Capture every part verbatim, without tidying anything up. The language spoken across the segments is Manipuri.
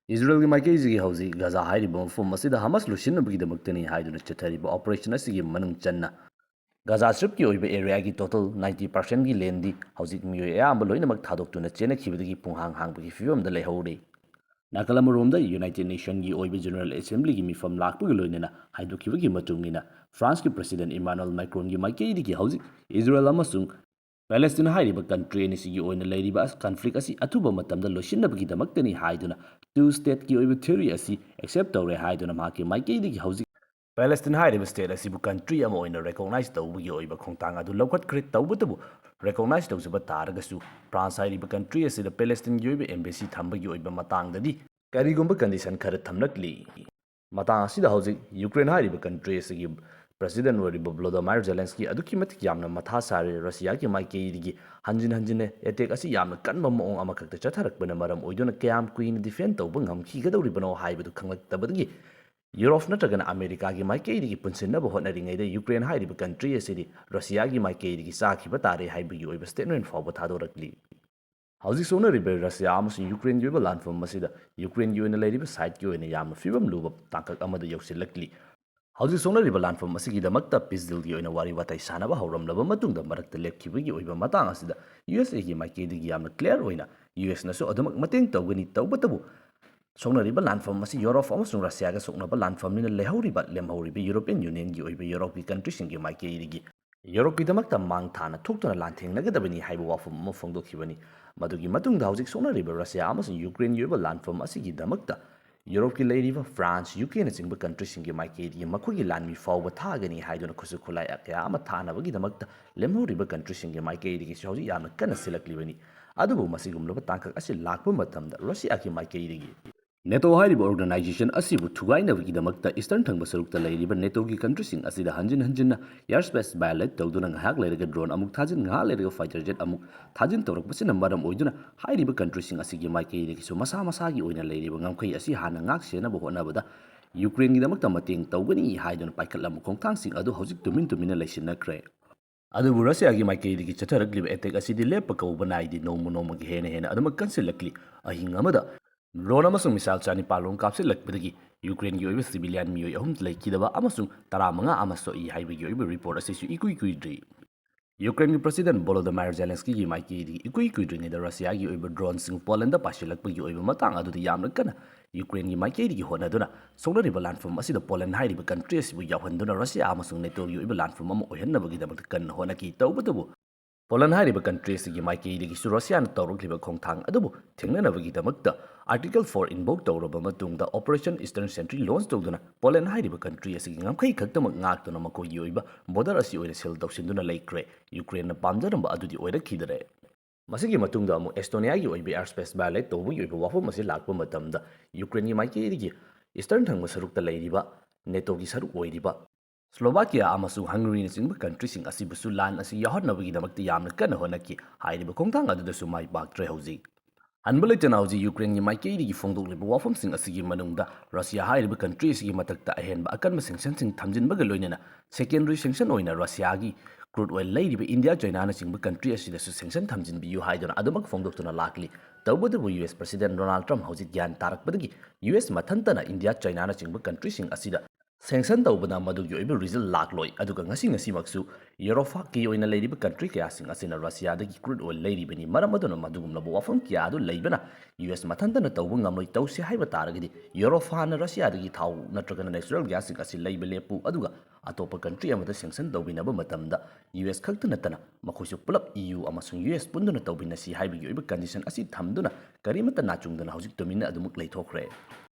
ꯏꯖꯔꯦꯜꯒꯤ ꯃꯥꯏꯀꯩꯁꯤꯒꯤ ꯍꯧꯖꯤꯛ ꯒꯥꯖꯥ ꯍꯥꯏꯔꯤꯕ ꯃꯐꯝ ꯑꯁꯤꯗ ꯍꯃꯥꯁ ꯂꯣꯏꯁꯤꯟꯅꯕꯒꯤꯗꯃꯛꯇꯅꯤ ꯍꯥꯏꯗꯨꯅ ꯆꯠꯊꯔꯤꯕ operation ꯑꯁꯤꯒꯤ ꯃꯅꯨꯡ ꯆꯟꯅ ꯒꯥꯖꯥ ꯁ꯭ꯇ꯭ꯔꯤꯞꯀꯤ ꯑꯣꯏꯕ areaꯒꯤ total ninety percentꯒꯤ landꯗꯤ ꯍꯧꯖꯤꯛ ꯃꯤꯑꯣꯏ ꯑꯌꯥꯝꯕ ꯂꯣꯏꯅꯃꯛ ꯊꯥꯗꯣꯛꯇꯨꯅ ꯆꯦꯟꯅꯈꯤꯕꯗꯒꯤ ꯄꯨꯡꯍꯥꯡ ꯍꯥꯡꯕꯒꯤ ꯐꯤꯕꯝꯗ ꯂꯩꯍꯧꯔꯦ꯫ ꯅꯥꯀꯜ ꯑꯃꯔꯣꯝꯗ United Nationꯒꯤ ꯑꯣꯏꯕ General Assemblyꯒꯤ ꯃꯤꯐꯝ ꯂꯥꯛꯄꯒ ꯂꯣꯏꯅꯅ ꯍꯥꯏꯗꯣꯛꯈꯤꯕꯒꯤ ꯃꯇꯨꯡ ꯏꯟꯅ, Franceꯀꯤ President Emmanuel Macronꯒꯤ ꯃꯥꯏꯀꯩꯗꯒꯤ ꯍꯧꯖꯤꯛ ꯏꯖꯔꯦꯜ ꯑꯃꯁꯨꯡ ꯄꯦꯂꯦꯁꯇꯤꯟ ꯍꯥꯏꯔꯤꯕ country ꯑꯅꯤꯁꯤꯒꯤ ꯑꯣꯏꯅ ꯂꯩꯔꯤꯕ ꯑꯁ-, conflict ꯑꯁꯤ ꯑꯊꯨꯕ ꯃꯇꯝꯗ ꯂꯣꯏꯁꯤꯟꯅꯕꯒꯤꯗꯃꯛꯇꯅꯤ ꯍꯥꯏꯗꯨꯅ two stateꯀꯤ ꯑꯣꯏꯕ theory ꯑꯁꯤ accept ꯇꯧꯔꯦ ꯍꯥꯏꯗꯨꯅ ꯃꯍꯥꯛꯀꯤ ꯃꯥꯏꯀꯩꯗꯒꯤ ꯍꯧꯖꯤꯛ ꯄꯦꯂꯦꯁꯇꯤꯟ ꯍꯥꯏꯔꯤꯕ state ꯑꯁꯤꯕꯨ country ꯑꯃ ꯑꯣꯏꯅ recognize ꯇꯧꯕꯒꯤ ꯑꯣꯏꯕ ꯈꯣꯡꯊꯥꯡ ꯑꯗꯨ ꯂꯧꯈꯠꯈ꯭ꯔꯦ꯫ ꯇꯧꯕꯇꯕꯨ, recognize ꯇꯧꯖꯕ ꯇꯥꯔꯒꯁꯨ, France ꯍꯥꯏꯔꯤꯕ country ꯑꯁꯤꯗ ꯄꯦꯂꯦꯁꯇꯤꯟꯒꯤ ꯑꯣꯏꯕ embassy ꯊꯝꯕꯒꯤ ꯑꯣꯏꯕ ꯃꯇꯥꯡꯗꯗꯤ ꯀꯔꯤꯒꯨꯝꯕ condition ꯈꯔ ꯊꯝꯂꯛꯂꯤ꯫ ꯃꯇꯥꯡ ꯑꯁꯤꯗ ꯍꯧꯖꯤꯛ ꯌꯨꯀ꯭ꯔꯦꯟ ꯍꯥꯏꯔꯤꯕ country ꯑꯁꯤꯒꯤ President ꯑꯣꯏꯔꯤꯕ Volodymyr Zelensky ꯑꯗꯨꯛꯀꯤ ꯃꯇꯤꯛ ꯌꯥꯝꯅ ꯃꯊꯥ ꯁꯥꯔꯦ꯫ ꯔꯁꯤꯌꯥꯒꯤ ꯃꯥꯏꯀꯩꯗꯒꯤ ꯍꯟꯖꯤꯟ ꯍꯟꯖꯤꯟꯅ attack ꯑꯁꯤ ꯌꯥꯝꯅ ꯀꯟꯕ ꯃꯑꯣꯡ ꯑꯃꯈꯛꯇ ꯆꯠꯊꯔꯛꯄꯅ ꯃꯔꯝ ꯑꯣꯏꯗꯨꯅ ꯀꯌꯥꯝ ꯀꯨꯏꯅ defend ꯇꯧꯕ ꯉꯝꯈꯤꯒꯗꯧꯔꯤꯕꯅꯣ ꯍꯥꯏꯕꯗꯨ ꯈꯪꯂꯛꯇꯕꯗꯒꯤ ꯌꯨꯔꯣꯞ ꯅꯠꯇ꯭ꯔꯒꯅ ꯑꯃꯦꯔꯤꯀꯥꯒꯤ ꯃꯥꯏꯀꯩꯗꯒꯤ ꯄꯨꯟꯁꯤꯟꯅꯕ ꯍꯣꯠꯅꯔꯤꯉꯩꯗ ꯌꯨꯀ꯭ꯔꯦꯟ ꯍꯥꯏꯔꯤꯕ country ꯑꯁꯤꯗꯤ ꯔꯁꯤꯌꯥꯒꯤ ꯃꯥꯏꯀꯩꯗꯒꯤ ꯆꯥꯈꯤꯕ ꯇꯥꯔꯦ ꯍꯥꯏꯕꯒꯤ ꯑꯣꯏꯕ statement ꯐꯥꯎꯕ ꯊꯥꯗꯣꯔꯛꯂꯤ꯫ ꯍꯧꯖꯤꯛ ꯁꯣꯛꯅꯔꯤꯕ ꯔꯁꯤꯌꯥ ꯑꯃꯁꯨꯡ ꯌꯨꯀ꯭ꯔꯦꯟꯒꯤ ꯑꯣꯏꯕ ꯂꯥꯟꯐꯝ ꯑꯁꯤꯗ ꯌꯨꯀ꯭ꯔꯦꯟꯒꯤ ꯑꯣꯏꯅ ꯂꯩꯔꯤꯕ sideꯀꯤ ꯑꯣꯏꯅ ꯌꯥꯝꯅ ꯐꯤꯕꯝ ꯂꯨꯕ ꯇꯥꯡꯀꯛ ꯑꯃꯗ ꯌꯧꯁꯤꯜꯂꯛꯂꯤ꯫ ꯍꯧꯖꯤꯛ ꯁꯣꯛꯅꯔꯤꯕ ꯂꯥꯟꯐꯝ ꯑꯁꯤꯒꯤꯗꯃꯛꯇ peace dealꯒꯤ ꯑꯣꯏꯅ ꯋꯥꯔꯤ ꯋꯥꯇꯥꯏ ꯁꯥꯟꯅꯕ ꯍꯧꯔꯝꯂꯕ ꯃꯇꯨꯡꯗ ꯃꯔꯛꯇ ꯂꯦꯞꯈꯤꯕꯒꯤ ꯑꯣꯏꯕ ꯃꯇꯥꯡ ꯑꯁꯤꯗ USAꯒꯤ ꯃꯥꯏꯀꯩꯗꯒꯤ ꯌꯥꯝꯅ clear ꯑꯣꯏꯅ USꯅꯁꯨ ꯑꯗꯨꯃꯛ ꯃꯇꯦꯡ ꯇꯧꯒꯅꯤ꯫ ꯇꯧꯕꯇꯕꯨ ꯁꯣꯛꯅꯔꯤꯕ ꯂꯥꯟꯐꯝ ꯑꯁꯤ ꯌꯨꯔꯣꯞ ꯑꯃꯁꯨꯡ ꯔꯁꯤꯌꯥꯒ ꯁꯣꯛꯅꯕ ꯂꯥꯟꯐꯝꯅꯤꯅ ꯂꯩꯍꯧꯔꯤꯕ, ꯂꯦꯝꯍꯧꯔꯤꯕ European Unionꯒꯤ ꯑꯣꯏꯕ ꯌꯨꯔꯣꯞꯀꯤ countryꯁꯤꯡꯒꯤ ꯃꯥꯏꯀꯩꯗꯒꯤ ꯌꯨꯔꯣꯞꯀꯤꯗꯃꯛꯇ ꯃꯥꯡ ꯊꯥꯅ ꯊꯣꯛꯇꯨꯅ ꯂꯥꯟꯊꯦꯡꯅꯒꯗꯕꯅꯤ ꯍꯥꯏꯕ ꯋꯥꯐꯝ ꯑꯃ ꯐꯣꯡꯗꯣꯛꯈꯤꯕꯅꯤ꯫ ꯃꯗꯨꯒꯤ ꯃꯇꯨꯡꯗ ꯍꯧꯖꯤꯛ ꯁꯣꯛꯅꯔꯤꯕ ꯔꯁꯤꯌꯥ ꯑꯃꯁꯨꯡ ꯌꯨꯀ꯭ꯔꯦꯟꯒꯤ ꯑꯣꯏꯕ ꯂꯥꯟꯐꯝ ꯑꯁꯤꯒꯤꯗꯃꯛꯇ ꯌꯨꯔꯣꯞꯀꯤ ꯂꯩꯔꯤꯕ France, UKꯅꯆꯤꯡꯕ countryꯁꯤꯡꯒꯤ ꯃꯥꯏꯀꯩꯗꯒꯤ ꯃꯈꯣꯏꯒꯤ ꯂꯥꯟꯃꯤ ꯐꯥꯎꯕ ꯊꯥꯒꯅꯤ ꯍꯥꯏꯗꯨꯅ ꯈꯨꯠꯁꯨ ꯈꯨꯠꯂꯥꯏ ꯀꯌꯥ ꯑꯃ ꯊꯥꯅꯕꯒꯤꯗꯃꯛꯇ ꯂꯦꯝꯍꯧꯔꯤꯕ countryꯁꯤꯡꯒꯤ ꯃꯥꯏꯀꯩꯗꯒꯤꯁꯨ ꯍꯧꯖꯤꯛ ꯌꯥꯝꯅ ꯀꯟꯅ ꯁꯤꯜꯂꯛꯂꯤꯕꯅꯤ꯫ ꯑꯗꯨꯕꯨ ꯃꯁꯤꯒꯨꯝꯂꯕ ꯇꯥꯡꯀꯛ ꯑꯁꯤ ꯂꯥꯛꯄ ꯃꯇꯝꯗ ꯔꯁꯤꯌꯥꯒꯤ ꯃꯥꯏꯀꯩꯗꯒꯤ NATO ꯍꯥꯏꯔꯤꯕ organization ꯑꯁꯤꯕꯨ ꯊꯨꯒꯥꯏꯅꯕꯒꯤꯗꯃꯛꯇ Eastern ꯊꯪꯕ ꯁꯔꯨꯛꯇ ꯂꯩꯔꯤꯕ NATOꯒꯤ countryꯁꯤꯡ ꯑꯁꯤꯗ ꯍꯟꯖꯤꯟ ꯍꯟꯖꯤꯟꯅ air space violate ꯇꯧꯗꯨꯅ ꯉꯥꯏꯍꯥꯛ ꯂꯩꯔꯒ drone ꯑꯃꯨꯛ ꯊꯥꯖꯤꯟ, ꯉꯥꯏꯍꯥꯛ ꯂꯩꯔꯒ fighter jet ꯑꯃꯨꯛ ꯊꯥꯖꯤꯟ ꯇꯧꯔꯛꯄꯁꯤꯅ ꯃꯔꯝ ꯑꯣꯏꯗꯨꯅ ꯍꯥꯏꯔꯤꯕ countryꯁꯤꯡ ꯑꯁꯤꯒꯤ ꯃꯥꯏꯀꯩꯗꯒꯤꯁꯨ ꯃꯁꯥ ꯃꯁꯥꯒꯤ ꯑꯣꯏꯅ ꯂꯩꯔꯤꯕ ꯉꯝꯈꯩ ꯑꯁꯤ ꯍꯥꯟꯅ ꯉꯥꯛ ꯁꯦꯟꯅꯕ ꯍꯣꯠꯅꯕꯗ ꯌꯨꯀ꯭ꯔꯦꯟꯒꯤꯗꯃꯛꯇ ꯃꯇꯦꯡ ꯇꯧꯒꯅꯤ ꯍꯥꯏꯗꯨꯅ ꯄꯥꯏꯈꯠꯂꯝꯕ ꯈꯣꯡꯊꯥꯡꯁꯤꯡ ꯑꯗꯨ ꯍꯧꯖꯤꯛ ꯇꯨꯃꯤꯟ ꯇꯨꯃꯤꯟꯅ ꯂꯩꯁꯤꯟꯅꯈ꯭ꯔꯦ꯫ ꯑꯗꯨꯕꯨ ꯔꯁꯤꯌꯥꯒꯤ ꯃꯥꯏꯀꯩꯗꯒꯤ ꯆꯠꯊꯔꯛꯂꯤꯕ attack ꯑꯁꯤꯗꯤ ꯂꯦꯞꯄ ꯀꯧꯕ ꯅꯥꯏꯗꯦ, ꯅꯣꯡꯃ ꯅꯣꯡꯃꯒꯤ ꯍꯦꯟꯅ ꯍꯦꯟꯅ ꯑꯗꯨꯃꯛ ꯀꯟꯁꯤꯜꯂꯛꯂꯤ꯫ ꯑꯍꯤꯡ ꯑꯃꯗ Drone ꯑꯃꯁꯨꯡ missile ꯆꯅꯤꯄꯥꯜ ꯔꯣꯝ ꯀꯥꯞꯁꯤꯜꯂꯛꯄꯗꯒꯤ ꯌꯨꯀ꯭ꯔꯦꯟꯒꯤ ꯑꯣꯏꯕ civilian ꯃꯤꯑꯣꯏ ꯑꯍꯨꯝ ꯂꯩꯈꯤꯗꯕ ꯑꯃꯁꯨꯡ ꯇꯔꯥꯃꯉꯥ ꯑꯃ ꯁꯣꯛꯏ ꯍꯥꯏꯕꯒꯤ ꯑꯣꯏꯕ report ꯑꯁꯤꯁꯨ ꯏꯀꯨꯏ ꯀꯨꯏꯗ꯭ꯔꯤ꯫ ꯌꯨꯀ꯭ꯔꯦꯟꯒꯤ President Volodymyr Zelenskyꯒꯤ ꯃꯥꯏꯀꯩꯗꯒꯤ ꯏꯀꯨꯏ ꯀꯨꯏꯗ꯭ꯔꯤꯉꯩꯗ ꯔꯁꯤꯌꯥꯒꯤ ꯑꯣꯏꯕ droneꯁꯤꯡ ꯄꯣꯂꯦꯟꯗ ꯄꯥꯏꯁꯤꯜꯂꯛꯄꯒꯤ ꯑꯣꯏꯕ ꯃꯇꯥꯡ ꯑꯗꯨꯗ ꯌꯥꯝꯅ ꯀꯟꯅ ꯌꯨꯀ꯭ꯔꯦꯟꯒꯤ ꯃꯥꯏꯀꯩꯗꯒꯤ ꯍꯣꯠꯅꯗꯨꯅ ꯁꯣꯛꯅꯔꯤꯕ ꯂꯥꯟꯐꯝ ꯑꯁꯤꯗ ꯄꯣꯂꯦꯟ ꯍꯥꯏꯔꯤꯕ country ꯑꯁꯤꯕꯨ ꯌꯥꯎꯍꯟꯗꯨꯅ ꯔꯁꯤꯌꯥ ꯑꯃꯁꯨꯡ ꯅꯦꯇꯣꯒꯤ ꯑꯣꯏꯕ ꯂꯥꯟꯐꯝ ꯑꯃ ꯑꯣꯏꯍꯟꯅꯕꯒꯤꯗꯃꯛꯇ ꯀꯟꯅ ꯍꯣꯠꯅꯈꯤ꯫ ꯇꯧꯕꯇꯕꯨ ꯄꯣꯂꯦꯟ ꯍꯥꯏꯔꯤꯕ country ꯑꯁꯤꯒꯤ ꯃꯥꯏꯀꯩꯗꯒꯤꯁꯨ ꯔꯁꯤꯌꯥꯅ ꯇꯧꯔꯛꯂꯤꯕ ꯈꯣꯡꯊꯥꯡ ꯑꯗꯨꯕꯨ ꯊꯦꯡꯅꯅꯕꯒꯤꯗꯃꯛꯇ Article four invoke ꯇꯧꯔꯕ ꯃꯇꯨꯡꯗ Operation Eastern Sentry launch ꯇꯧꯗꯨꯅ ꯄꯣꯂꯦꯟ ꯍꯥꯏꯔꯤꯕ country ꯑꯁꯤꯒꯤ ꯉꯝꯈꯩ ꯈꯛꯇꯃꯛ ꯉꯥꯛꯇꯨꯅ ꯃꯈꯣꯏꯒꯤ ꯑꯣꯏꯕ border ꯑꯁꯤ ꯑꯣꯏꯅ seal ꯇꯧꯁꯤꯟꯗꯨꯅ ꯂꯩꯈ꯭ꯔꯦ꯫ ꯌꯨꯀ꯭ꯔꯦꯟꯅ ꯄꯥꯝꯖꯔꯝꯕ ꯑꯗꯨꯗꯤ ꯑꯣꯏꯔꯛꯈꯤꯗꯔꯦ꯫ ꯃꯁꯤꯒꯤ ꯃꯇꯨꯡꯗ ꯑꯃꯨꯛ Estoniaꯒꯤ ꯑꯣꯏꯕ air space violate ꯇꯧꯕꯒꯤ ꯑꯣꯏꯕ ꯋꯥꯐꯝ ꯑꯁꯤ ꯂꯥꯛꯄ ꯃꯇꯝꯗ ꯌꯨꯀ꯭ꯔꯦꯟꯒꯤ ꯃꯥꯏꯀꯩꯗꯒꯤ eastern ꯊꯪꯕ ꯁꯔꯨꯛꯇ ꯂꯩꯔꯤꯕ ꯅꯦꯇꯣꯒꯤ ꯁꯔꯨꯛ ꯑꯣꯏꯔꯤꯕ Slovakia ꯑꯃꯁꯨꯡ Hungaryꯅꯆꯤꯡꯕ countryꯁꯤꯡ ꯑꯁꯤꯕꯨꯁꯨ ꯂꯥꯟ ꯑꯁꯤ ꯌꯥꯎꯍꯟꯅꯕꯒꯤꯗꯃꯛꯇ ꯌꯥꯝꯅ ꯀꯟꯅ ꯍꯣꯠꯅꯈꯤ꯫ ꯍꯥꯏꯔꯤꯕ ꯈꯣꯡꯊꯥꯡ ꯑꯗꯨꯗꯁꯨ ꯃꯥꯏ ꯄꯥꯛꯇ꯭ꯔꯦ ꯍꯧꯖꯤꯛ꯫ ꯍꯟꯕ ꯂꯩꯇꯅ ꯍꯧꯖꯤꯛ ꯌꯨꯀ꯭ꯔꯦꯟꯒꯤ ꯃꯥꯏꯀꯩꯗꯒꯤ ꯐꯣꯡꯗꯣꯛꯂꯤꯕ ꯋꯥꯐꯝꯁꯤꯡ ꯑꯁꯤꯒꯤ ꯃꯅꯨꯡꯗ ꯔꯁꯤꯌꯥ ꯍꯥꯏꯔꯤꯕ country ꯑꯁꯤꯒꯤ ꯃꯊꯛꯇ ꯑꯍꯦꯟꯕ ꯑꯀꯟꯕ sanctionꯁꯤꯡ ꯊꯝꯖꯤꯟꯕꯒ ꯂꯣꯏꯅꯅ secondary sanction ꯑꯣꯏꯅ ꯔꯁꯤꯌꯥꯒꯤ crude oil ꯂꯩꯔꯤꯕ ꯏꯟꯗꯤꯌꯥ, ꯆꯥꯏꯅꯥꯅꯆꯤꯡꯕ country ꯑꯁꯤꯗꯁꯨ sanction ꯊꯝꯖꯤꯟꯕꯤꯌꯨ ꯍꯥꯏꯗꯨꯅ ꯑꯗꯨꯃꯛ ꯐꯣꯡꯗꯣꯛꯇꯨꯅ ꯂꯥꯛꯂꯤ꯫ ꯇꯧꯕꯇꯕꯨ U S President Donald Trump ꯍꯧꯖꯤꯛ ꯒ꯭ꯌꯥꯟ ꯇꯥꯔꯛꯄꯗꯒꯤ ꯌꯨ ꯑꯦꯁ ꯃꯊꯟꯇꯅ ꯏꯟꯗꯤꯌꯥ, ꯆꯥꯏꯅꯥꯅꯆꯤꯡꯕ countryꯁꯤꯡ ꯑꯁꯤꯗ sanction ꯇꯧꯕꯅ ꯃꯗꯨꯒꯤ ꯑꯣꯏꯕ result ꯂꯥꯛꯂꯣꯏ꯫ ꯑꯗꯨꯒ ꯉꯁꯤ ꯉꯁꯤꯃꯛꯁꯨ ꯌꯨꯔꯣꯞꯀꯤ ꯑꯣꯏꯅ ꯂꯩꯔꯤꯕ country ꯀꯌꯥꯁꯤꯡ ꯑꯁꯤꯅ ꯔꯁꯤꯌꯥꯗꯒꯤ crude oil ꯂꯩꯔꯤꯕꯅꯤ꯫ ꯃꯔꯝ ꯑꯗꯨꯅ ꯃꯗꯨꯒꯨꯝꯂꯕ ꯋꯥꯐꯝ ꯀꯌꯥ ꯑꯗꯨ ꯂꯩꯕꯅ ꯌꯨ ꯑꯦꯁ ꯃꯊꯟꯇꯅ ꯇꯧꯕ ꯉꯝꯂꯣꯏ꯫ ꯇꯧꯁꯦ ꯍꯥꯏꯕ ꯇꯥꯔꯒꯗꯤ ꯌꯨꯔꯣꯞꯅ ꯔꯁꯤꯌꯥꯗꯒꯤ ꯊꯥꯎ ꯅꯠꯇ꯭ꯔꯒꯅ natural gasꯁꯤꯡ ꯑꯁꯤ ꯂꯩꯕ ꯂꯦꯞꯄꯨ, ꯑꯗꯨꯒ ꯑꯇꯣꯞꯄ country ꯑꯃꯗ sanction ꯇꯧꯕꯤꯅꯕ ꯃꯇꯝꯗ ꯌꯨ ꯑꯦꯁ ꯈꯛꯇ ꯅꯠꯇꯅ ꯃꯈꯣꯏꯁꯨ ꯄꯨꯂꯞ ꯏ ꯌꯨ ꯑꯃꯁꯨꯡ ꯌꯨ ꯑꯦꯁ ꯄꯨꯟꯗꯨꯅ ꯇꯧꯃꯤꯟꯅꯁꯤ ꯍꯥꯏꯕꯒꯤ ꯑꯣꯏꯕ condition ꯑꯁꯤ ꯊꯝꯗꯨꯅ ꯀꯔꯤꯃꯠꯇ ꯅꯥꯆꯨꯡꯗꯅ ꯍꯧꯖꯤꯛ ꯇꯨꯃꯤꯟꯅ ꯑꯗꯨꯃꯛ ꯂꯩꯊꯣꯛꯈ꯭ꯔꯦ꯫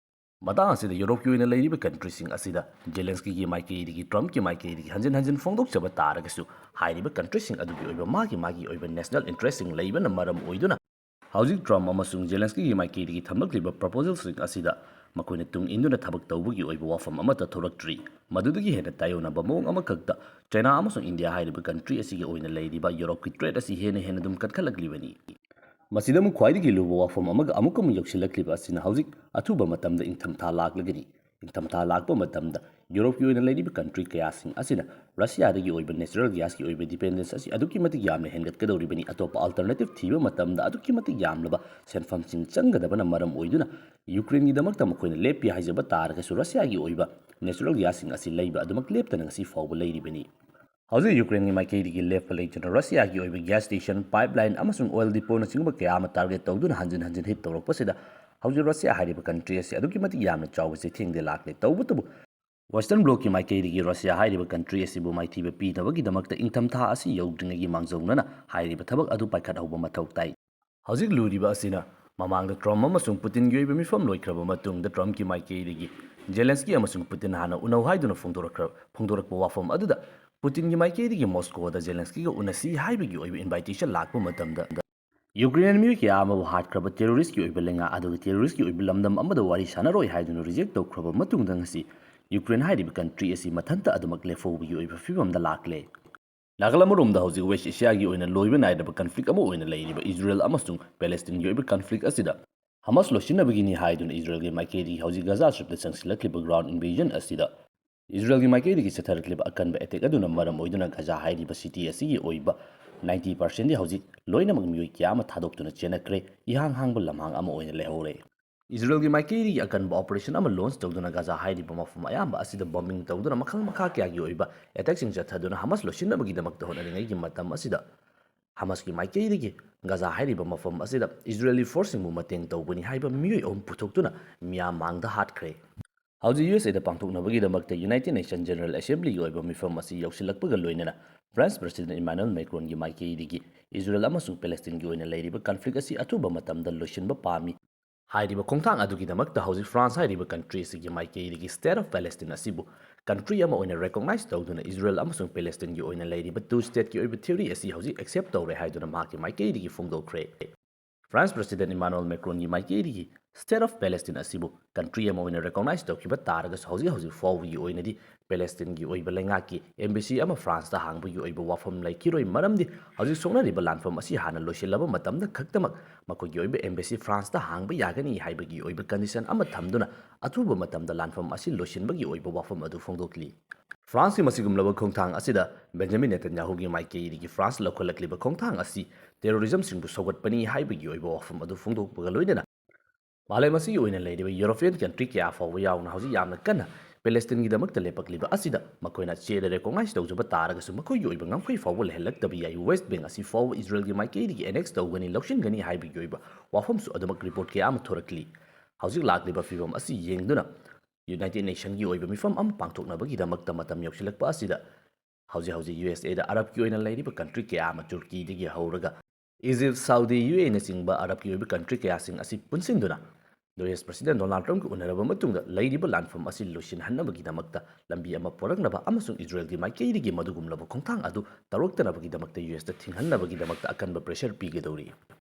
ꯃꯇꯥꯡ ꯑꯁꯤꯗ ꯌꯨꯔꯣꯞꯀꯤ ꯑꯣꯏꯅ ꯂꯩꯔꯤꯕ countryꯁꯤꯡ ꯑꯁꯤꯗ ꯖꯦꯂꯦꯟꯁꯀꯤꯒꯤ ꯃꯥꯏꯀꯩꯗꯒꯤ, Trumpꯀꯤ ꯃꯥꯏꯀꯩꯗꯒꯤ ꯍꯟꯖꯤꯟ ꯍꯟꯖꯤꯟ ꯐꯣꯡꯗꯣꯛꯆꯕ ꯇꯥꯔꯒꯁꯨ, ꯍꯥꯏꯔꯤꯕ countryꯁꯤꯡ ꯑꯗꯨꯒꯤ ꯑꯣꯏꯕ ꯃꯥꯒꯤ ꯃꯥꯒꯤ ꯑꯣꯏꯕ national interestꯁꯤꯡ ꯂꯩꯕꯅ ꯃꯔꯝ ꯑꯣꯏꯗꯨꯅ ꯍꯧꯖꯤꯛ Trump ꯑꯃꯁꯨꯡ ꯖꯦꯂꯦꯟꯁꯀꯤꯒꯤ ꯃꯥꯏꯀꯩꯗꯒꯤ ꯊꯝꯂꯛꯂꯤꯕ proposalꯁꯤꯡ ꯑꯁꯤꯗ ꯃꯈꯣꯏꯅ ꯇꯨꯡ ꯏꯟꯗꯨꯅ ꯊꯕꯛ ꯇꯧꯕꯒꯤ ꯑꯣꯏꯕ ꯋꯥꯐꯝ ꯑꯃꯠꯇ ꯊꯣꯔꯛꯇ꯭ꯔꯤ꯫ ꯃꯗꯨꯗꯒꯤ ꯍꯦꯟꯅ ꯇꯥꯏꯑꯣꯟꯅꯕ ꯃꯑꯣꯡ ꯑꯃꯈꯛꯇ ꯆꯥꯏꯅꯥ ꯑꯃꯁꯨꯡ ꯏꯟꯗꯤꯌꯥ ꯍꯥꯏꯔꯤꯕ country ꯑꯁꯤꯒꯤ ꯑꯣꯏꯅ ꯂꯩꯔꯤꯕ ꯌꯨꯔꯣꯞꯀꯤ trade ꯑꯁꯤ ꯍꯦꯟꯅ ꯍꯦꯟꯅ ꯑꯗꯨꯝ ꯀꯟꯈꯠꯂꯛꯂꯤꯕꯅꯤ꯫ ꯃꯁꯤꯗ ꯑꯃꯨꯛ ꯈ꯭ꯋꯥꯏꯗꯒꯤ ꯂꯨꯕ ꯋꯥꯐꯝ ꯑꯃꯒ ꯑꯃꯨꯛꯀ ꯑꯃꯨꯛ ꯌꯧꯁꯤꯜꯂꯛꯂꯤꯕ ꯑꯁꯤꯅ ꯍꯧꯖꯤꯛ ꯑꯊꯨꯕ ꯃꯇꯝꯗ ꯏꯪꯊꯝꯊꯥ ꯂꯥꯛꯂꯒꯅꯤ꯫ ꯅꯤꯡꯊꯝꯊꯥ ꯂꯥꯛꯄ ꯃꯇꯝꯗ ꯌꯨꯔꯣꯞꯀꯤ ꯑꯣꯏꯅ ꯂꯩꯔꯤꯕ ꯀꯟꯇ꯭ꯔꯤ ꯀꯌꯥꯁꯤꯡ ꯑꯁꯤꯅ ꯔꯁꯤꯌꯥꯗꯒꯤ ꯑꯣꯏꯕ ꯅꯦꯆꯔꯦꯜ ꯒ꯭ꯌꯥꯁꯀꯤ ꯑꯣꯏꯕ ꯗꯤꯄꯦꯟꯗꯦꯟꯁ ꯑꯁꯤ ꯑꯗꯨꯛꯀꯤ ꯃꯇꯤꯛ ꯌꯥꯝꯅ ꯍꯦꯟꯒꯠꯀꯗꯧꯔꯤꯕꯅꯤ꯫ ꯑꯇꯣꯞꯄ ꯑꯜꯇꯔꯅꯦꯇꯤꯞ ꯊꯤꯕ ꯃꯇꯝꯗ ꯑꯗꯨꯛꯀꯤ ꯃꯇꯤꯛ ꯌꯥꯝꯂꯕ ꯁꯦꯟꯐꯝꯁꯤꯡ ꯆꯪꯒꯗꯕꯅ ꯃꯔꯝ ꯑꯣꯏꯗꯨꯅ ꯌꯨꯀ꯭ꯔꯦꯟꯒꯤꯗꯃꯛꯇ ꯃꯈꯣꯏꯅ ꯂꯦꯞꯄꯤ ꯍꯥꯏꯖꯕ ꯇꯥꯔꯒꯁꯨ ꯔꯁꯤꯌꯥꯒꯤ ꯑꯣꯏꯕ ꯅꯦꯆꯔꯦꯜ ꯒ꯭ꯌꯥꯁꯁꯤꯡ ꯑꯁꯤ ꯂꯩꯕ ꯑꯗꯨꯃꯛ ꯂꯦꯞꯇꯅ ꯉꯁꯤ ꯐꯥꯎꯕ ꯂꯩꯔꯤꯕꯅꯤ꯫ ꯍꯧꯖꯤꯛ ꯌꯨꯀ꯭ꯔꯦꯟꯒꯤ ꯃꯥꯏꯀꯩꯗꯒꯤ ꯂꯦꯞꯄ ꯂꯩꯇꯅ ꯔꯁꯤꯌꯥꯒꯤ ꯑꯣꯏꯕ ꯒ꯭ꯌꯥꯁ ꯁ꯭ꯇꯦꯁꯟ, ꯄꯥꯏꯞꯂꯥꯏꯟ ꯑꯃꯁꯨꯡ ꯑꯣꯏꯜ ꯗꯤꯄꯣꯅꯆꯤꯡꯕ ꯀꯌꯥ ꯑꯃ ꯇꯥꯔꯒꯦꯠ ꯇꯧꯗꯨꯅ ꯍꯟꯖꯤꯟ ꯍꯟꯖꯤꯟ ꯍꯤꯠ ꯇꯧꯔꯛꯄꯁꯤꯗ ꯍꯧꯖꯤꯛ ꯔꯁꯤꯌꯥ ꯍꯥꯏꯔꯤꯕ ꯀꯟꯇ꯭ꯔꯤ ꯑꯁꯤ ꯑꯗꯨꯛꯀꯤ ꯃꯇꯤꯛ ꯌꯥꯝꯅ ꯆꯥꯎꯕ ꯆꯩꯊꯦꯡꯗ ꯂꯥꯛꯂꯦ꯫ ꯇꯧꯕꯇꯕꯨ ꯋꯦꯁꯇꯔꯟ ꯕ꯭ꯂꯣꯛꯀꯤ ꯃꯥꯏꯀꯩꯗꯒꯤ ꯔꯁꯤꯌꯥ ꯍꯥꯏꯔꯤꯕ ꯀꯟꯇ꯭ꯔꯤ ꯑꯁꯤꯕꯨ ꯃꯥꯏꯊꯤꯕ ꯄꯤꯅꯕꯒꯤꯗꯃꯛꯇ ꯏꯪꯊꯝꯊꯥ ꯑꯁꯤ ꯌꯧꯗ꯭ꯔꯤꯉꯩꯒꯤ ꯃꯥꯡꯖꯧꯅꯅ ꯍꯥꯏꯔꯤꯕ ꯊꯕꯛ ꯑꯗꯨ ꯄꯥꯏꯈꯠꯍꯧꯕ ꯃꯊꯧ ꯇꯥꯏ꯫ ꯍꯧꯖꯤꯛ ꯂꯨꯔꯤꯕ ꯑꯁꯤꯅ ꯃꯃꯥꯡꯗ ꯇ꯭ꯔꯝꯞ ꯑꯃꯁꯨꯡ ꯄꯨꯇꯤꯟꯒꯤ ꯑꯣꯏꯕ ꯃꯤꯐꯝ ꯂꯣꯏꯈ꯭ꯔꯕ ꯃꯇꯨꯡꯗ ꯇ꯭ꯔꯝꯞꯀꯤ ꯃꯥꯏꯀꯩꯗꯒꯤ ꯖꯦꯂꯦꯟꯁꯀꯤ ꯑꯃꯁꯨꯡ ꯄꯨꯇꯤꯟ ꯍꯥꯟꯅ ꯎꯅꯧ ꯍꯥꯏꯗꯨꯅ ꯐꯣꯡꯗꯣꯔꯛꯈ꯭ꯔ-, ꯐꯣꯡꯗꯣꯔꯛꯄ ꯋꯥꯐꯝ ꯑꯗꯨꯗ ꯄꯨꯇꯤꯟꯒꯤ ꯃꯥꯏꯀꯩꯗꯒꯤ ꯃꯣꯁꯀꯣꯗ ꯖꯦꯂꯦꯟꯁꯀꯤꯒ ꯎꯅꯁꯤ ꯍꯥꯏꯕꯒꯤ ꯑꯣꯏꯕ ꯏꯟꯚꯥꯏꯇꯦꯁꯟ ꯂꯥꯛꯄ ꯃꯇꯝꯗ ꯌꯨꯀ꯭ꯔꯦꯟ ꯃꯤꯑꯣꯏ ꯀꯌꯥ ꯑꯃꯕꯨ ꯍꯥꯠꯈ꯭ꯔꯕ ꯇꯦꯔꯣꯔꯤꯁꯀꯤ ꯑꯣꯏꯕ ꯂꯩꯉꯥꯛ ꯑꯗꯨꯒ ꯇꯦꯔꯣꯔꯤꯁꯀꯤ ꯑꯣꯏꯕ ꯂꯝꯗꯝ ꯑꯃꯗ ꯋꯥꯔꯤ ꯁꯥꯟꯅꯔꯣꯏ ꯍꯥꯏꯗꯨꯅ ꯔꯤꯖꯦꯛ ꯇꯧꯈ꯭ꯔꯕ ꯃꯇꯨꯡꯗ ꯉꯁꯤ ꯌꯨꯀ꯭ꯔꯦꯟ ꯍꯥꯏꯔꯤꯕ ꯀꯟꯇ꯭ꯔꯤ ꯑꯁꯤ ꯃꯊꯟꯇ ꯑꯗꯨꯃꯛ ꯂꯦꯞꯍꯧꯕꯒꯤ ꯑꯣꯏꯕ ꯐꯤꯕꯝꯗ ꯂꯥꯛꯂꯦ꯫ ꯅꯥꯀꯜ ꯑꯃꯔꯣꯝꯗ ꯍꯧꯖꯤꯛ ꯋꯦꯁ ꯑꯦꯁꯤꯌꯥꯒꯤ ꯑꯣꯏꯅ ꯂꯣꯏꯕ ꯅꯥꯏꯗꯕ ꯀꯟꯐ꯭ꯂꯤꯛ ꯑꯃ ꯑꯣꯏꯅ ꯂꯩꯔꯤꯕ ꯏꯖꯔꯦꯜ ꯑꯃꯁꯨꯡ ꯄꯦꯂꯦꯁꯇꯤꯟꯒꯤ ꯑꯣꯏꯕ ꯀꯟꯐ꯭ꯂꯤꯛ ꯑꯁꯤꯗ ꯍꯃꯥꯁ ꯂꯣꯏꯁꯤꯟꯅꯕꯒꯤꯅꯤ ꯍꯥꯏꯗꯨꯅ ꯏꯖꯔꯦꯜꯒꯤ ꯃꯥꯏꯀꯩꯗꯒꯤ ꯍꯧꯖꯤꯛ ꯒꯖꯥ ꯁ꯭ꯇ꯭ꯔꯤꯞꯇ ꯆꯪꯁꯤꯜꯂꯛꯂꯤꯕ ꯒ꯭ꯔꯥꯎꯟ ꯏꯟꯚꯦꯖꯟ ꯑꯁꯤꯗ ꯏꯖꯔꯦꯜꯒꯤ ꯃꯥꯏꯀꯩꯗꯒꯤ ꯆꯠꯊꯔꯛꯂꯤꯕ ꯑꯀꯟꯕ ꯑꯦꯇꯦꯛ ꯑꯗꯨꯅ ꯃꯔꯝ ꯑꯣꯏꯗꯨꯅ ꯒꯖꯥ ꯍꯥꯏꯔꯤꯕ ꯁꯤꯇꯤ ꯑꯁꯤꯒꯤ ꯑꯣꯏꯕ ꯅꯥꯏꯟꯇꯤ ꯄꯥꯔꯁꯦꯟꯗꯤ ꯍꯧꯖꯤꯛ ꯂꯣꯏꯅꯃꯛ ꯃꯤꯑꯣꯏ ꯀꯌꯥ ꯑꯃ ꯊꯥꯗꯣꯛꯇꯨꯅ ꯆꯦꯟꯅꯈ꯭ꯔꯦ, ꯏꯍꯥꯡ ꯍꯥꯡꯕ ꯂꯝꯍꯥꯡ ꯑꯃ ꯑꯣꯏꯅ ꯂꯩꯍꯧꯔꯦ꯫ ꯏꯖꯔꯦꯜꯒꯤ ꯃꯥꯏꯀꯩꯗꯒꯤ ꯑꯀꯟꯕ ꯑꯣꯄꯔꯦꯁꯟ ꯑꯃ ꯂꯣꯟꯆ ꯇꯧꯗꯨꯅ ꯒꯖꯥ ꯍꯥꯏꯔꯤꯕ ꯃꯐꯝ ꯑꯌꯥꯝꯕ ꯑꯁꯤꯗ ꯕꯣꯝꯕꯤꯡ ꯇꯧꯗꯨꯅ ꯃꯈꯜ ꯃꯈꯥ ꯀꯌꯥꯒꯤ ꯑꯣꯏꯕ ꯑꯦꯇꯦꯛꯁꯤꯡ ꯆꯠꯊꯗꯨꯅ ꯍꯃꯥꯁ ꯂꯣꯏꯁꯤꯟꯅꯕꯒꯤꯗꯃꯛꯇ ꯍꯣꯠꯅꯔꯤꯉꯩꯒꯤ ꯃꯇꯝ ꯑꯁꯤꯗ ꯍꯃꯥꯁꯀꯤ ꯃꯥꯏꯀꯩꯗꯒꯤ ꯒꯖꯥ ꯍꯥꯏꯔꯤꯕ ꯃꯐꯝ ꯑꯁꯤꯗ ꯏꯖꯔꯦꯂꯤ ꯐꯣꯔꯁꯁꯤꯡꯕꯨ ꯃꯇꯦꯡ ꯇꯧꯕꯅꯤ ꯍꯥꯏꯕ ꯃꯤꯑꯣꯏ ꯑꯍꯨꯝ ꯄꯨꯊꯣꯛꯇꯨꯅ ꯃꯤꯌꯥꯝ ꯃꯥꯡꯗ ꯍꯥꯠꯈ꯭ꯔꯦ꯫ ꯍꯧꯖꯤꯛ ꯌꯨ ꯑꯦꯁ ꯑꯦꯗ ꯄꯥꯡꯊꯣꯛꯅꯕꯒꯤꯗꯃꯛꯇ ꯌꯨꯅꯥꯏꯇꯦꯗ ꯅꯦꯁꯟ ꯖꯦꯅꯔꯦꯜ ꯑꯦꯁꯦꯝꯕ꯭ꯂꯤꯒꯤ ꯑꯣꯏꯕ ꯃꯤꯐꯝ ꯑꯁꯤ ꯌꯧꯁꯤꯜꯂꯛꯄꯒ ꯂꯣꯏꯅꯅ ꯐ꯭ꯔꯥꯟꯁ ꯄ꯭ꯔꯁꯤꯗꯦꯟ ꯏꯃꯥꯅꯨꯑꯦꯜ ꯃꯦꯀ꯭ꯔꯣꯟꯒꯤ ꯃꯥꯏꯀꯩꯗꯒꯤ ꯏꯖꯔꯦꯜ ꯑꯃꯁꯨꯡ ꯄꯦꯂꯦꯁꯇꯤꯟꯒꯤ ꯑꯣꯏꯅ ꯂꯩꯔꯤꯕ ꯀꯟꯐ꯭ꯂꯤꯛ ꯑꯁꯤ ꯑꯊꯨꯕ ꯃꯇꯝꯗ ꯂꯣꯏꯁꯤꯟꯕ ꯄꯥꯝꯃꯤ ꯍꯥꯏꯔꯤꯕ ꯈꯣꯡꯊꯥꯡ ꯑꯗꯨꯒꯤꯗꯃꯛꯇ ꯍꯧꯖꯤꯛ ꯐ꯭ꯔꯥꯟꯁ ꯍꯥꯏꯔꯤꯕ ꯀꯟꯇ꯭ꯔꯤ ꯑꯁꯤꯒꯤ ꯃꯥꯏꯀꯩꯗꯒꯤ ꯁ꯭ꯇꯦꯠ ꯑꯣꯐ ꯄꯦꯂꯦꯁꯇꯤꯟ ꯑꯁꯤꯕꯨ ꯀꯟꯇ꯭ꯔꯤ ꯑꯃ ꯑꯣꯏꯅ ꯔꯦꯀꯣꯛꯅꯥꯏꯖ ꯇꯧꯗꯨꯅ ꯏꯖꯔꯦꯜ ꯑꯃꯁꯨꯡ ꯄꯦꯂꯦꯁꯇꯤꯟꯒꯤ ꯑꯣꯏꯅ ꯂꯩꯔꯤꯕ ꯇꯨ ꯁ꯭ꯇꯦꯠꯀꯤ ꯑꯣꯏꯕ ꯊꯤꯑꯣꯔꯤ ꯑꯁꯤ ꯍꯧꯖꯤꯛ ꯑꯦꯛꯁꯦꯞ ꯇꯧꯔꯦ ꯍꯥꯏꯗꯨꯅ ꯃꯍꯥꯛꯀꯤ ꯃꯥꯏꯀꯩꯗꯒꯤ ꯐꯣꯡꯗꯣꯛꯈ꯭ꯔꯦ꯫ ꯐ꯭ꯔꯥꯟꯁ ꯄ꯭ꯔꯁꯤꯗꯦꯟ ꯏꯃꯥꯅꯨꯑꯦꯜ ꯃꯦꯀ꯭ꯔꯣꯟꯒꯤ ꯃꯥꯏꯀꯩꯗꯒꯤ State of Palestine ꯑꯁꯤꯕꯨ country ꯑꯃ ꯑꯣꯏꯅ recognize ꯇꯧꯈꯤꯕ ꯇꯥꯔꯒꯁꯨ, ꯍꯧꯖꯤꯛ ꯍꯧꯖꯤꯛ ꯐꯥꯎꯕꯒꯤ ꯑꯣꯏꯅꯗꯤ ꯄꯦꯂꯦꯁꯇꯤꯟꯒꯤ ꯑꯣꯏꯕ ꯂꯩꯉꯥꯛꯀꯤ embassy ꯑꯃ ꯐ꯭ꯔꯥꯟꯁꯇ ꯍꯥꯡꯕꯒꯤ ꯑꯣꯏꯕ ꯋꯥꯐꯝ ꯂꯩꯈꯤꯔꯣꯏ꯫ ꯃꯔꯝꯗꯤ ꯍꯧꯖꯤꯛ ꯁꯣꯛꯅꯔꯤꯕ ꯂꯥꯟꯐꯝ ꯑꯁꯤ ꯍꯥꯟꯅ ꯂꯣꯏꯁꯤꯜꯂꯕ ꯃꯇꯝꯗ ꯈꯛꯇꯃꯛ ꯃꯈꯣꯏꯒꯤ ꯑꯣꯏꯕ embassy ꯐ꯭ꯔꯥꯟꯁꯇ ꯍꯥꯡꯕ ꯌꯥꯒꯅꯤ ꯍꯥꯏꯕꯒꯤ ꯑꯣꯏꯕ condition ꯑꯃ ꯊꯝꯗꯨꯅ ꯑꯊꯨꯕ ꯃꯇꯝꯗ ꯂꯥꯟꯐꯝ ꯑꯁꯤ ꯂꯣꯏꯁꯤꯟꯕꯒꯤ ꯑꯣꯏꯕ ꯋꯥꯐꯝ ꯑꯗꯨ ꯐꯣꯡꯗꯣꯛꯂꯤ꯫ ꯐ꯭ꯔꯥꯟꯁꯀꯤ ꯃꯁꯤꯒꯨꯝꯂꯕ ꯈꯣꯡꯊꯥꯡ ꯑꯁꯤꯗ ꯕꯦꯟꯖꯥꯃꯤꯟ ꯅꯦꯇꯟꯌꯥꯍꯨꯒꯤ ꯃꯥꯏꯀꯩꯗꯒꯤ ꯐ꯭ꯔꯥꯟꯁ ꯂꯧꯈꯠꯂꯛꯂꯤꯕ ꯈꯣꯡꯊꯥꯡ ꯑꯁꯤ terrorismꯁꯤꯡꯕꯨ ꯁꯧꯒꯠꯄꯅꯤ ꯍꯥꯏꯕꯒꯤ ꯑꯣꯏꯕ ꯋꯥꯐꯝ ꯑꯗꯨ ꯐꯣꯡꯗꯣꯛꯄꯒ ꯂꯣꯏꯅꯅ ꯃꯥꯂꯦꯝ ꯑꯁꯤꯒꯤ ꯑꯣꯏꯅ ꯂꯩꯔꯤꯕ European country ꯀꯌꯥ ꯐꯥꯎꯕ ꯌꯥꯎꯅ ꯍꯧꯖꯤꯛ ꯌꯥꯝꯅ ꯀꯟꯅ ꯄꯦꯂꯦꯁꯇꯤꯟꯒꯤꯗꯃꯛꯇ ꯂꯦꯞꯄꯛꯂꯤꯕ ꯑꯁꯤꯗ ꯃꯈꯣꯏꯅ ꯆꯦꯗ recognize ꯇꯧꯖꯕ ꯇꯥꯔꯒꯁꯨ ꯃꯈꯣꯏꯒꯤ ꯑꯣꯏꯕ ꯉꯝꯈꯩ ꯐꯥꯎꯕ ꯂꯩꯍꯜꯂꯛꯇꯕ ꯌꯥꯏ꯫ West Bank ꯑꯁꯤ ꯐꯥꯎꯕ ꯏꯖꯔꯦꯜꯒꯤ ꯃꯥꯏꯀꯩꯗꯒꯤ annex ꯇꯧꯒꯅꯤ, ꯂꯧꯁꯤꯟꯒꯅꯤ ꯍꯥꯏꯕꯒꯤ ꯑꯣꯏꯕ ꯋꯥꯐꯝꯁꯨ ꯑꯗꯨꯃꯛ report ꯀꯌꯥ ꯑꯃ ꯊꯣꯔꯛꯂꯤ꯫ ꯍꯧꯖꯤꯛ ꯂꯥꯛꯂꯤꯕ ꯐꯤꯕꯝ ꯑꯁꯤ ꯌꯦꯡꯗꯨꯅ United Nationꯒꯤ ꯑꯣꯏꯕ ꯃꯤꯐꯝ ꯑꯃ ꯄꯥꯡꯊꯣꯛꯅꯕꯒꯤꯗꯃꯛꯇ ꯃꯇꯝ ꯌꯧꯁꯤꯜꯂꯛꯄ ꯑꯁꯤꯗ ꯍꯧꯖꯤꯛ ꯍꯧꯖꯤꯛ USAꯗ ꯑꯔꯕꯀꯤ ꯑꯣꯏꯅ ꯂꯩꯔꯤꯕ country ꯀꯌꯥ ꯑꯃ, ꯇꯨꯔꯀꯤꯗꯒꯤ ꯍꯧꯔꯒ ꯏꯖꯤꯞ, ꯁꯥꯎꯗꯤ, UAEꯅꯆꯤꯡꯕ ꯑꯔꯕꯀꯤ ꯑꯣꯏꯕ country ꯀꯌꯥꯁꯤꯡ ꯑꯁꯤ ꯄꯨꯟꯁꯤꯟꯗꯨꯅ US President Donald Trumpꯀ ꯎꯅꯔꯕ ꯃꯇꯨꯡꯗ ꯂꯩꯔꯤꯕ ꯂꯥꯟꯐꯝ ꯑꯁꯤ ꯂꯣꯏꯁꯤꯟꯍꯟꯅꯕꯒꯤꯗꯃꯛꯇ ꯂꯝꯕꯤ ꯑꯃ ꯄꯨꯔꯛꯅꯕ ꯑꯃꯁꯨꯡ ꯏꯖꯔꯦꯜꯒꯤ ꯃꯥꯏꯀꯩꯗꯒꯤ ꯃꯗꯨꯒꯨꯝꯂꯕ ꯈꯣꯡꯊꯥꯡ ꯑꯗꯨ ꯇꯧꯔꯛꯇꯅꯕꯒꯤꯗꯃꯛꯇ USꯇ ꯊꯤꯡꯍꯟꯅꯕꯒꯤꯗꯃꯛꯇ ꯑꯀꯟꯕ pressure ꯄꯤꯒꯗꯧꯔꯤ꯫